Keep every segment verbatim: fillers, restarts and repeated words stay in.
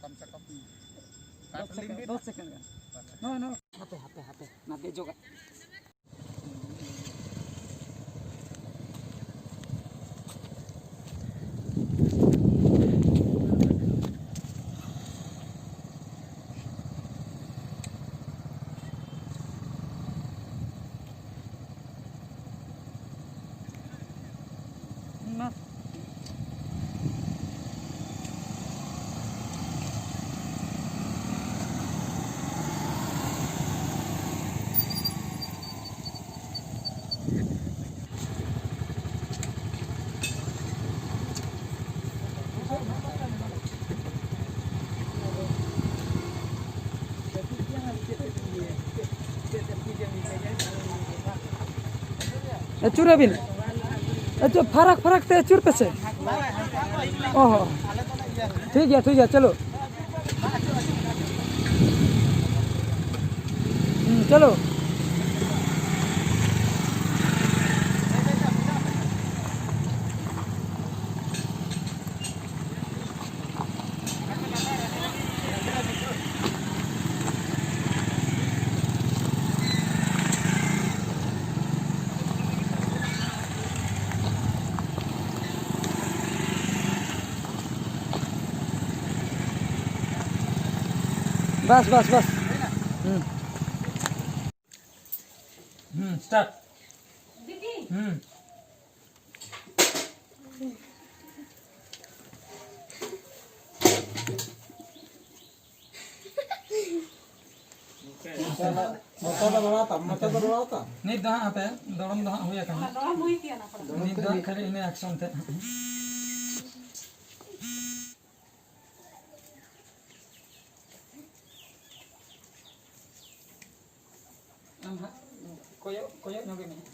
ᱠᱚᱢ ᱥᱮ ᱠᱚᱢ ᱫᱚᱥ ᱥᱮᱠᱮᱱᱰ, ᱫᱚᱥ ᱥᱮᱠᱮᱱᱰ ᱜᱟᱱ᱾ ᱱᱚᱜᱼᱚᱭ, ᱱᱚᱜᱼᱚᱭ᱾ ᱦᱟᱯᱮ, ᱦᱟᱯᱮ, ᱦᱟᱯᱮ, ᱚᱱᱟ ᱫᱮᱡᱚᱜᱟᱜ᱾ ᱟᱹᱪᱩᱨ ᱟᱹᱵᱤᱱ᱾ ᱟᱪᱪᱷᱟ, ᱯᱷᱟᱨᱟᱠ ᱯᱷᱟᱨᱟᱠ ᱛᱮ ᱟᱹᱪᱩᱨ ᱯᱮᱥᱮ᱾ ᱚ ᱦᱚᱸ᱾ ᱴᱷᱤᱠ ᱜᱮᱭᱟ, ᱴᱷᱤᱠ ᱜᱮᱭᱟ, ᱪᱚᱞᱚ᱾ ᱦᱩᱸ, ᱪᱚᱞᱚ᱾ ᱵᱟᱥ, ᱵᱟᱥ, ᱵᱟᱥ᱾ ᱦᱩᱸ᱾ ᱦᱩᱸ, start᱾ ᱦᱩᱸ᱾ ᱢᱚᱪᱟ ᱫᱚ ᱨᱚᱲᱟ ᱛᱟᱢ, ᱢᱚᱪᱟ ᱫᱚ ᱨᱚᱲᱟ ᱛᱟᱢ᱾ ᱱᱤᱛ ᱫᱚ ᱦᱟᱸᱜ ᱟᱯᱮ ᱫᱚᱲᱚᱢ ᱫᱚ ᱦᱟᱸᱜ ᱦᱩᱭ ᱟᱠᱟᱱᱟ᱾ ᱱᱤᱛ ᱫᱚ ᱦᱟᱸᱜ ᱠᱷᱟᱹᱞᱤ ᱤᱱᱟᱹ action ᱛᱮ᱾ ᱟᱢ ᱦᱟᱸᱜ ᱠᱚᱭᱚᱜ, ᱠᱚᱭᱚᱜ ᱧᱚᱜᱮ ᱢᱮ ᱦᱟᱸᱜ᱾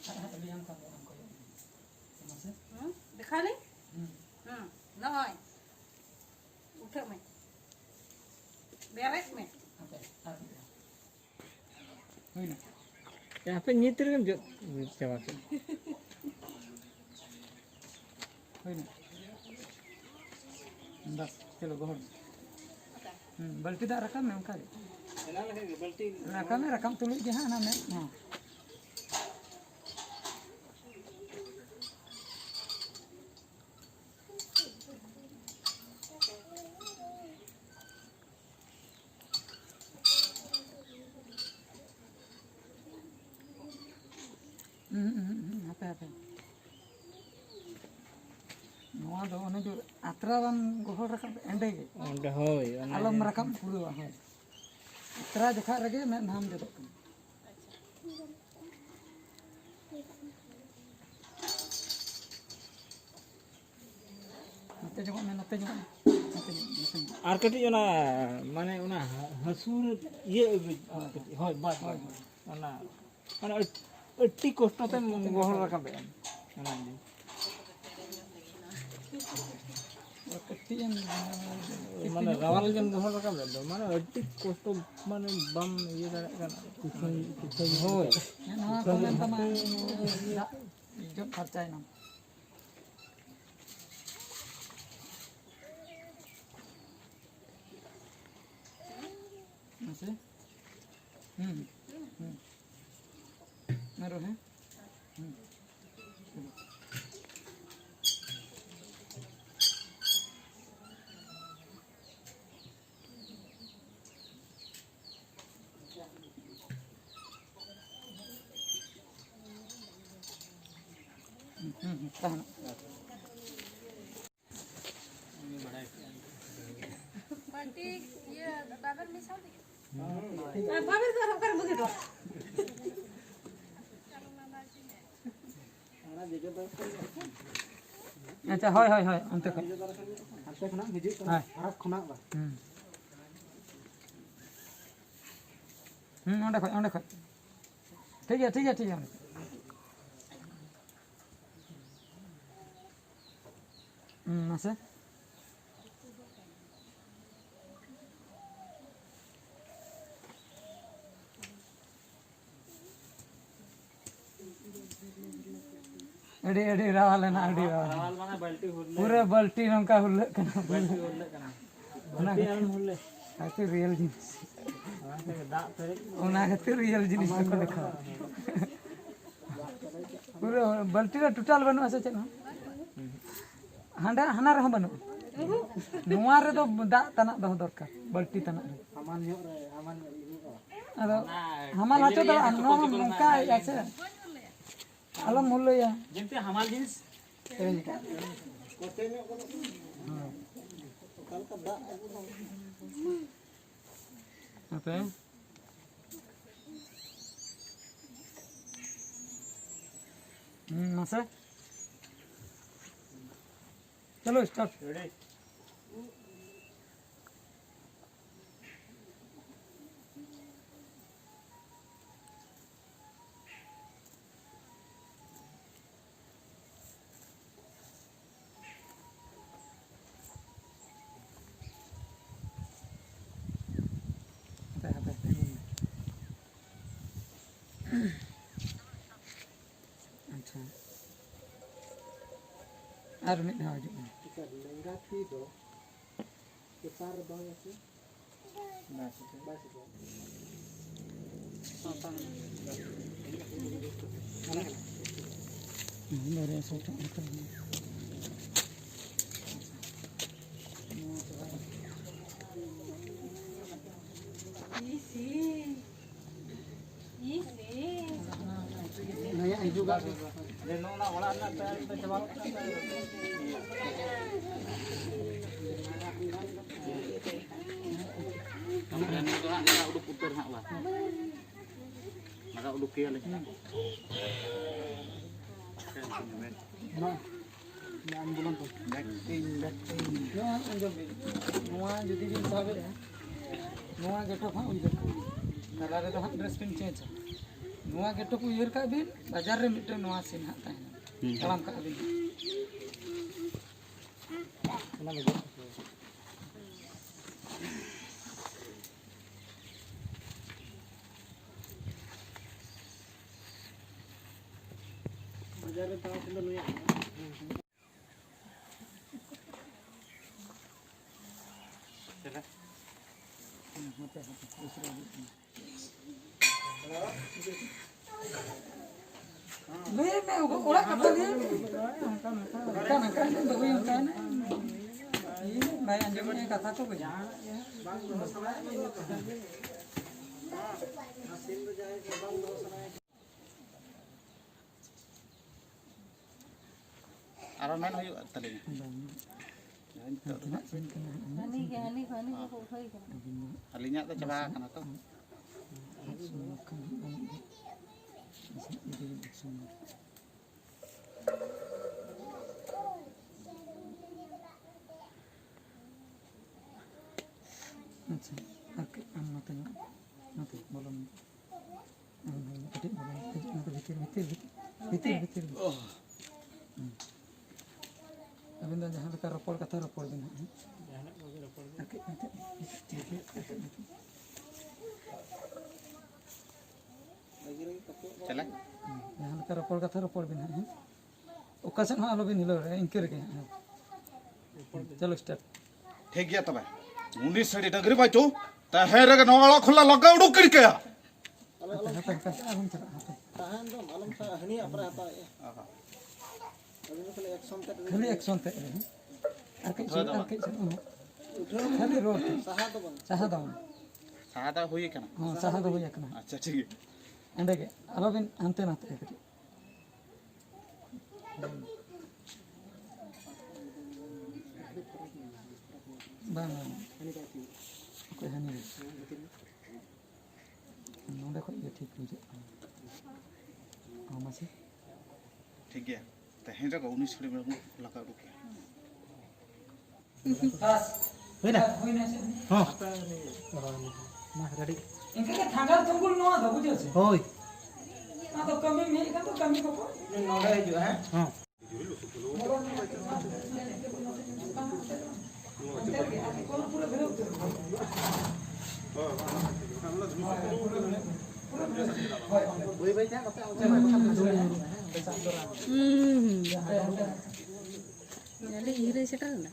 ᱦᱟᱸᱜ, ᱦᱟᱸᱜ ᱞᱟᱹᱭᱟᱢ ᱠᱷᱟᱱ ᱫᱚ ᱟᱢ ᱠᱚᱭᱚᱜ ᱧᱚᱜ ᱢᱮ᱾ ᱢᱟᱥᱮ᱾ ᱦᱩᱸ, ᱫᱮᱠᱷᱟᱣ ᱞᱤᱧ? ᱦᱩᱸ᱾ ᱦᱩᱸ, ᱱᱚᱜᱼᱚᱭ᱾ ᱩᱴᱷᱟᱹᱜ ᱢᱮ᱾ ᱵᱮᱨᱮᱫ ᱢᱮ᱾ ᱦᱟᱯᱮ, ᱟᱨ ᱢᱤᱫ ᱫᱷᱟᱣ᱾ ᱦᱩᱭᱱᱟ᱾ ᱦᱟᱯᱮ ᱱᱤᱛ ᱨᱮᱜᱮᱢ ᱡᱚ-, ᱪᱟᱵᱟ ᱠᱮᱫ᱾ ᱦᱩᱭᱱᱟ᱾ ᱵᱟᱥ, ᱪᱚᱞᱚ, ᱜᱚᱦᱚᱲ ᱢᱮ᱾ ᱦᱩᱸ, ᱵᱟᱹᱞᱴᱤ ᱫᱟᱜ ᱨᱟᱠᱟᱵ ᱢᱮ ᱚᱱᱠᱟ ᱜᱮ᱾ ᱨᱟᱠᱟᱵ ᱢᱮ, ᱨᱟᱠᱟᱵ ᱛᱩᱞᱩᱡ ᱜᱮ ᱦᱟᱸᱜ ᱚᱱᱟ ᱢᱮᱫ ᱦᱚᱸ᱾ ᱦᱩᱸ, ᱦᱩᱸ, ᱦᱩᱸ, ᱦᱟᱯᱮ, ᱦᱟᱯᱮ᱾ ᱱᱚᱣᱟ ᱫᱚ ᱚᱱᱮ ᱡᱮ ᱟᱛᱨᱟ ᱵᱟᱢ ᱜᱚᱦᱚᱲ ᱨᱟᱠᱟᱵ, ᱮᱸᱰᱮ ᱜᱮ᱾ ᱚᱸᱰᱮ, ᱦᱳᱭ, ᱚᱱᱟ ᱟᱞᱚᱢ ᱜᱮ᱾ ᱨᱟᱠᱟᱵ ᱯᱩᱨᱟᱹᱣᱟ, ᱦᱳᱭ᱾ ᱟᱛᱨᱟ ᱡᱚᱠᱷᱟᱜ ᱨᱮᱜᱮ ᱢᱮᱫᱦᱟᱢ ᱡᱚᱫᱚᱜ ᱠᱟᱱᱟ᱾ ᱱᱚᱛᱮ ᱡᱚᱝᱚᱜ ᱢᱮ, ᱱᱚᱛᱮ ᱡᱚᱝᱚᱜ ᱢᱮ, ᱱᱚᱛᱮ ᱧᱚᱜ, ᱱᱚᱛᱮ ᱧᱚᱜ᱾ ᱟᱨ ᱠᱟᱹᱴᱤᱡ ᱚᱱᱟ, ᱢᱟᱱᱮ, ᱚᱱᱟ ᱦᱟ-, ᱦᱟᱹᱥᱩ ᱤᱭᱟᱹ ᱟᱹᱜᱩ, ᱦᱳᱭ, ᱦᱳᱭ᱾ ᱦᱳᱭ, ᱵᱟᱥ, ᱦᱳᱭ, ᱵᱟᱥ᱾ ᱦᱳᱭ᱾ ᱚᱱᱟ, ᱢᱟᱱᱮ, ᱟᱹᱰ-, ᱟᱹᱰᱤ ᱠᱚᱥᱴᱚ ᱛᱮᱢ ᱜᱚᱦᱚᱲ ᱨᱟᱠᱟᱵᱮᱜᱼᱟ᱾ ᱚᱱᱟ ᱜᱮ᱾ ᱠᱟᱹᱴᱤᱡ ᱮᱢ, ᱢᱟᱱᱮ, ᱨᱟᱣᱟᱞ ᱜᱮᱢ ᱜᱚᱦᱚᱲ ᱨᱟᱠᱟᱵᱮᱫ ᱫᱚ, ᱢᱟᱱᱮ, ᱟᱹᱰᱤ ᱠᱚᱥᱴᱚ, ᱢᱟᱱᱮ, ᱵᱟᱢ ᱤᱭᱟᱹ ᱫᱟᱲᱮᱭᱟᱜ ᱠᱟᱱᱟ᱾ ᱦᱳᱭ᱾ ᱦᱮᱸ, ᱱᱚᱣᱟ ᱠᱚ ᱢᱮᱱ ᱛᱟᱢᱟ, ᱫᱟᱜ ᱡᱚᱫ ᱯᱷᱟᱨᱪᱟᱭᱮᱱᱟᱢ᱾ ᱢᱟᱥᱮ᱾ ᱦᱩᱸ᱾ ᱦᱩᱸ᱾ ᱟᱨᱚ, ᱦᱮᱸ? ᱦᱩᱸ᱾ ᱦᱩᱸ, ᱦᱩᱸ, ᱛᱟᱦᱮᱱᱟ᱾ ᱵᱟᱹᱴᱤ, ᱤᱭᱟᱹ, ᱵᱟᱵᱮᱨ ᱢᱮᱥᱟ ᱞᱟᱹᱜᱤᱫ᱾ ᱟᱨ ᱵᱟᱵᱮᱨ ᱫᱚ ᱟᱨ ᱚᱠᱟᱨᱮᱢ ᱵᱟᱹᱜᱤ ᱦᱚᱴᱚ? ᱟᱪᱪᱷᱟ, ᱦᱳᱭ, ᱦᱳᱭ, ᱦᱳᱭ, ᱚᱱᱛᱮ ᱠᱷᱚᱱ᱾ ᱦᱟᱱᱛᱮ ᱠᱷᱚᱱᱟᱜ ᱦᱤᱡᱩᱜ ᱠᱟᱱᱟ, ᱦᱮᱸ᱾ ᱯᱷᱟᱨᱟᱠ ᱠᱷᱚᱱᱟᱜ ᱵᱟᱝ᱾ ᱦᱩᱸ᱾ ᱦᱩᱸ, ᱚᱸᱰᱮ ᱠᱷᱚᱱ, ᱚᱸᱰᱮ ᱠᱷᱚᱱ᱾ ᱴᱷᱤᱠ ᱜᱮᱭᱟ, ᱴᱷᱤᱠ ᱜᱮᱭᱟ, ᱴᱷᱤᱠ ᱜᱮᱭᱟ, ᱚᱸᱰᱮ ᱠᱷᱚᱱ᱾ ᱦᱩᱸ, ᱢᱟᱥᱮ᱾ ᱟᱹᱰᱤ, ᱟᱹᱰᱤ ᱨᱟᱣᱟᱞ ᱮᱱᱟ, ᱟᱹᱰᱤ ᱨᱟᱣᱟᱞ᱾ ᱨᱟᱣᱟᱞ ᱢᱟᱱᱮ ᱵᱟᱹᱞᱴᱤ ᱦᱩᱨᱞᱟᱹ᱾ ᱯᱩᱨᱟᱹ ᱵᱟᱹᱞᱴᱤ ᱱᱚᱝᱠᱟ ᱦᱩᱨᱞᱟᱹᱜ ᱠᱟᱱᱟ᱾ ᱵᱟᱹᱞᱴᱤ ᱦᱩᱨᱞᱟᱹᱜ ᱠᱟᱱᱟ᱾ ᱚᱱᱟ ᱵᱟᱹᱞᱴᱤ ᱟᱨ ᱦᱩᱨᱞᱟᱹ᱾ ᱟᱹᱰᱤ ᱨᱤᱭᱮᱞ ᱡᱤᱱᱤᱥ᱾ ᱚᱱᱟ ᱛᱮᱜᱮ ᱫᱟᱜ ᱯᱮᱨᱮᱡ᱾ ᱚᱱᱟ ᱠᱷᱟᱹᱛᱤᱨ ᱨᱤᱭᱮᱞ ᱡᱤᱱᱤᱥ ᱫᱚᱠᱚ ᱫᱮᱠᱷᱟᱣᱟ᱾ ᱯᱩᱨᱟᱹ ᱵᱟᱹᱞᱴᱤ ᱨᱮ ᱴᱳᱴᱟᱞ ᱵᱟᱹᱱᱩᱜᱼᱟ ᱥᱮ ᱪᱮᱫ ᱦᱚᱸ? ᱦᱟᱸᱰᱮ, ᱦᱟᱱᱟ ᱨᱮᱦᱚᱸ ᱵᱟᱹᱱᱩᱜᱼᱟ᱾ ᱱᱚᱣᱟ ᱨᱮᱫᱚ ᱫᱟᱜ ᱛᱟᱱᱟᱜ ᱫᱚᱦᱚ ᱫᱚᱨᱠᱟᱨ, ᱵᱟᱹᱞᱴᱤ ᱛᱟᱱᱟᱜ ᱨᱮ᱾ ᱦᱟᱢᱟᱞ ᱧᱚᱜ ᱨᱮ, ᱦᱟᱢᱟᱞ ᱧᱚᱜ ᱨᱮ ᱤᱭᱟᱹᱜᱼᱟ᱾ ᱟᱫᱚ ᱦᱟᱢᱟᱞ ᱦᱚᱪᱚ ᱫᱚ ᱵᱟᱝ, ᱱᱚᱣᱟ ᱦᱚᱸ ᱱᱚᱝᱠᱟ ᱦᱮᱡ ᱟᱪᱷᱮ᱾ ᱟᱞᱚᱢ ᱦᱩᱞᱟᱹᱭᱟ᱾ ᱡᱮᱢᱛᱤ ᱦᱟᱢᱟᱞ ᱡᱤᱱᱤᱥ᱾ ᱦᱳᱭ᱾ ᱟᱯᱮ? ᱦᱩᱸ, ᱢᱟᱥᱮ᱾ ᱪᱚᱞᱚ, start᱾ ᱨᱮᱰᱤ᱾ ᱦᱟᱯᱮ, ᱦᱟᱯᱮ, ᱛᱤᱸᱜᱩᱱ ᱢᱮ᱾ ᱟᱪᱪᱷᱟ᱾ ᱟᱨ ᱢᱤᱫ ᱫᱷᱟᱣ ᱦᱤᱡᱩᱜ ᱢᱮ᱾ ᱞᱮᱸᱜᱟ ᱛᱤ ᱫᱚ ᱪᱮᱛᱟᱱ ᱨᱮ ᱫᱚᱦᱚᱭ ᱟᱯᱮ᱾ ᱱᱚᱣᱟ ᱫᱚ ᱦᱟᱸᱜ ᱞᱟᱜᱟ ᱩᱰᱩᱠ ᱩᱛᱟᱹᱨ ᱦᱟᱸᱜ ᱵᱟᱝ᱾ ᱞᱟᱜᱟ ᱩᱰᱩᱠ ᱠᱮᱭᱟᱞᱮ᱾ ᱱᱚᱣᱟ ᱡᱩᱫᱤ ᱵᱤᱱ ᱥᱟᱵᱮᱫᱼᱟ, ᱱᱚᱣᱟ ᱜᱮᱴᱚᱯ ᱦᱟᱸᱜ ᱩᱭᱦᱟᱹᱨ ᱠᱟᱜ ᱵᱤᱱ᱾ ᱛᱟᱞᱟ ᱨᱮᱫᱚ ᱦᱟᱸᱜ ᱰᱨᱮᱥ ᱵᱤᱱ ᱪᱮᱧᱡᱟ᱾ ᱱᱚᱣᱟ ᱜᱮᱴᱚᱯ ᱩᱭᱦᱟᱹᱨ ᱠᱟᱜ ᱵᱤᱱ, ᱵᱟᱡᱟᱨ ᱨᱮ ᱢᱤᱫᱴᱟᱝ ᱱᱚᱣᱟ ᱥᱤᱱ ᱦᱟᱸᱜ ᱛᱟᱦᱮᱱᱟ᱾ ᱦᱩᱸ᱾ ᱛᱟᱲᱟᱢ ᱠᱟᱜ ᱵᱤᱱ᱾ ᱚᱱᱟ ᱞᱟᱹᱜᱤᱫ᱾ ᱵᱟᱡᱟᱨ ᱞᱟᱹᱭ ᱢᱮ, ᱚᱲᱟᱜ ᱠᱟᱛᱷᱟ ᱞᱟᱹᱭ ᱢᱮ᱾ ᱚᱱᱠᱟ, ᱱᱚᱝᱠᱟ, ᱤᱧ ᱵᱟᱹᱦᱩᱭ ᱚᱱᱠᱟᱭᱮᱱᱟ᱾ ᱤᱧ ᱵᱟᱭ ᱟᱸᱡᱚᱢᱮᱫᱼᱟ ᱠᱟᱛᱷᱟ ᱠᱚ᱾ ᱟᱨᱚ ᱢᱮᱱ ᱦᱩᱭᱩᱜ ᱛᱟᱹᱞᱤᱧᱟ᱾ ᱦᱟᱹᱱᱤ ᱜᱮ, ᱦᱟᱹᱱᱤ ᱠᱚ, ᱦᱟᱹᱱᱤ ᱠᱚ ᱩᱴᱷᱟᱹᱣ ᱠᱟᱱᱟ᱾ ᱟᱹᱞᱤᱧᱟᱜ ᱫᱚ ᱪᱟᱵᱟ ᱟᱠᱟᱱᱟ ᱛᱚ᱾ ᱟᱪᱪᱷᱟ, ᱟᱨ ᱠᱟᱹᱡ ᱟᱢ ᱱᱚᱛᱮ ᱧᱚᱜ, ᱱᱚᱛᱮ ᱵᱚᱞᱚᱱ ᱢᱮ᱾ ᱦᱩᱸ, ᱦᱩᱸ, ᱠᱟᱹᱴᱤᱡ ᱵᱚᱞᱚᱱ ᱢᱮ᱾ ᱦᱤᱡᱩᱜ, ᱱᱚᱛᱮ ᱵᱷᱤᱛᱤᱨ, ᱵᱷᱤᱛᱤᱨ, ᱵᱷᱤᱛᱤᱨ, ᱵᱷᱤᱛᱤᱨ, ᱵᱷᱤᱛᱤᱨ᱾ ᱦᱩᱸ᱾ ᱟᱹᱵᱤᱱ ᱫᱚ ᱡᱟᱦᱟᱸ ᱞᱮᱠᱟ ᱨᱚᱯᱚᱲ ᱠᱟᱛᱷᱟ ᱨᱚᱯᱚᱲ ᱵᱤᱱ ᱦᱟᱸᱜ, ᱦᱮᱸ? ᱟᱨ ᱠᱟᱹᱡ ᱱᱚᱛᱮ, ᱟᱨ ᱠᱟᱹᱡ ᱱᱚᱛᱮ᱾ ᱪᱟᱞᱟᱜ? ᱦᱩᱸ, ᱡᱟᱦᱟᱸ ᱞᱮᱠᱟ ᱨᱚᱯᱚᱲ ᱠᱟᱛᱷᱟ ᱨᱚᱯᱚᱲ ᱵᱤᱱ ᱦᱟᱸᱜ, ᱦᱮᱸ? ᱚᱠᱟ ᱥᱮᱫ ᱦᱚᱸ ᱟᱞᱚᱵᱤᱱ ᱦᱤᱞᱟᱹᱣ ᱫᱟᱲᱮᱭᱟᱜᱼᱟ, ᱤᱱᱠᱟᱹ ᱨᱮᱜᱮ ᱦᱟᱸᱜ, ᱦᱮᱸ᱾ ᱪᱚᱞᱚ, start᱾ ᱴᱷᱤᱠ ᱜᱮᱭᱟ ᱛᱚᱵᱮ, ᱩᱱᱤ ᱥᱟᱹᱲᱤ ᱰᱟᱹᱝᱨᱤ ᱵᱟᱭ ᱪᱚ ᱛᱟᱦᱮᱸ ᱨᱮᱜᱮ ᱱᱚᱣᱟ ᱚᱲᱟᱜ ᱠᱷᱚᱱ ᱞᱮ ᱞᱟᱜᱟ ᱩᱰᱩᱠ ᱠᱮᱫ ᱠᱟᱭᱟ᱾ ᱦᱟᱯᱮ, ᱦᱟᱯᱮ, ᱦᱟᱯᱮ, ᱟᱞᱚᱢ ᱪᱟᱞᱟᱜᱼᱟ, ᱦᱟᱯᱮ᱾ ᱛᱟᱦᱮᱱ ᱫᱚ ᱟᱞᱚᱢ ᱥᱟᱦᱟ, ᱦᱟᱹᱱᱤᱭᱟᱜ ᱯᱚᱨᱮ ᱦᱟᱛᱟᱣᱮᱫᱼᱟ᱾ ᱟᱹᱵᱤᱱ ᱫᱚ ᱠᱷᱟᱹᱞᱤ action ᱛᱮᱫ ᱨᱮᱜᱮ᱾ ᱠᱷᱟᱹᱞᱤ action ᱛᱮᱫ ᱨᱮᱜᱮ᱾ ᱟᱨ ᱠᱟᱹᱡ ᱩᱴᱷᱟᱹᱣ ᱫᱚ ᱟᱨ ᱵᱟᱝ᱾ ᱠᱟᱹᱡ ᱩᱴᱷᱟᱹᱣ᱾ ᱠᱷᱟᱹᱞᱤ ᱨᱚᱲ ᱛᱮ᱾ ᱥᱟᱦᱟ ᱫᱚ ᱵᱟᱝ᱾ ᱥᱟᱦᱟ ᱫᱚ ᱵᱟᱝ᱾ ᱥᱟᱦᱟ ᱫᱚ ᱦᱩᱭ ᱟᱠᱟᱱᱟ᱾ ᱦᱚᱸ, ᱥᱟᱦᱟ ᱫᱚ ᱦᱩᱭ ᱟᱠᱟᱱᱟ᱾ ᱟᱪᱪᱷᱟ, ᱴᱷᱤᱠ ᱜᱮᱭᱟ᱾ ᱮᱸᱰᱮ ᱜᱮ ᱟᱞᱚᱵᱤᱱ ᱦᱟᱱᱛᱮ ᱱᱟᱛᱮᱜᱼᱟ ᱠᱟᱹᱴᱤᱡ᱾ ᱵᱟᱝ, ᱵᱟᱝ᱾ ᱚᱠᱚᱭ ᱦᱟᱹᱱᱤ? ᱱᱚᱰᱮ ᱠᱷᱚᱡ ᱜᱮ ᱴᱷᱤᱠ ᱵᱩᱡᱷᱟᱹᱜ ᱠᱟᱱᱟ᱾ ᱦᱚᱸ, ᱢᱟᱥᱮ᱾ ᱴᱷᱤᱠ ᱜᱮᱭᱟ, ᱛᱮᱦᱮᱧ ᱨᱮᱜᱮ ᱩᱱᱤ ᱥᱟᱹᱲᱤ ᱢᱮᱨᱚᱢ ᱞᱟᱜᱟ ᱩᱰᱩᱠ ᱠᱮᱭᱟ᱾ ᱵᱟᱥ᱾ ᱦᱩᱭᱱᱟ? ᱦᱩᱭᱱᱟ ᱥᱮ? ᱦᱚᱸ᱾ ᱢᱟ, ᱨᱮᱰᱤ᱾ ᱤᱱᱠᱟᱹ ᱜᱮ ᱛᱷᱟᱸᱜᱟᱨ ᱛᱩᱝᱜᱩᱞ ᱱᱚᱣᱟ ᱫᱚ, ᱵᱩᱡᱷᱟᱹᱣ ᱥᱮ? ᱦᱳᱭ᱾ ᱟᱫᱚ ᱠᱟᱹᱢᱤᱢ ᱦᱮᱡ ᱟᱠᱟᱱ ᱫᱚ ᱠᱟᱹᱢᱤ ᱠᱚᱠᱚ ᱱᱚᱰᱮ ᱦᱤᱡᱩᱜᱼᱟ, ᱦᱮᱸ? ᱦᱚᱸ᱾ ᱵᱟᱹᱭ ᱵᱟᱹᱭ ᱛᱮ ᱦᱟᱸᱜ ᱠᱟᱛᱮ ᱟᱞᱚ ᱪᱟᱵᱟᱜᱼᱟ, ᱵᱟᱠᱷᱟᱱ ᱫᱚ ᱦᱩᱸ, ᱦᱩᱸ᱾ ᱟᱹᱞᱤᱧ ᱦᱤᱨᱟᱹᱭ ᱥᱮᱴᱮᱨ ᱮᱱᱟ᱾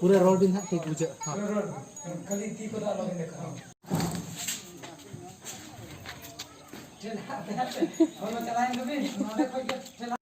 ᱯᱩᱨᱟᱹ ᱨᱚᱲ ᱵᱤᱱ ᱦᱟᱸᱜ, ᱴᱷᱤᱠ ᱵᱩᱡᱷᱟᱹᱜᱼᱟ᱾ ᱦᱚᱸ᱾ ᱠᱷᱟᱹᱞᱤ ᱛᱤ ᱠᱚᱫᱚ ᱟᱞᱚ ᱵᱤᱱ ᱫᱮᱠᱷᱟᱣᱟ᱾ ᱪᱮᱫ ᱦᱟᱸᱜ, ᱦᱟᱸᱜ, ᱦᱚᱲ ᱪᱟᱞᱟᱣᱮᱱ ᱫᱚᱵᱤᱱ, ᱱᱚᱰᱮ ᱠᱷᱚᱡ ᱜᱮ ᱪᱟᱞᱟᱣ᱾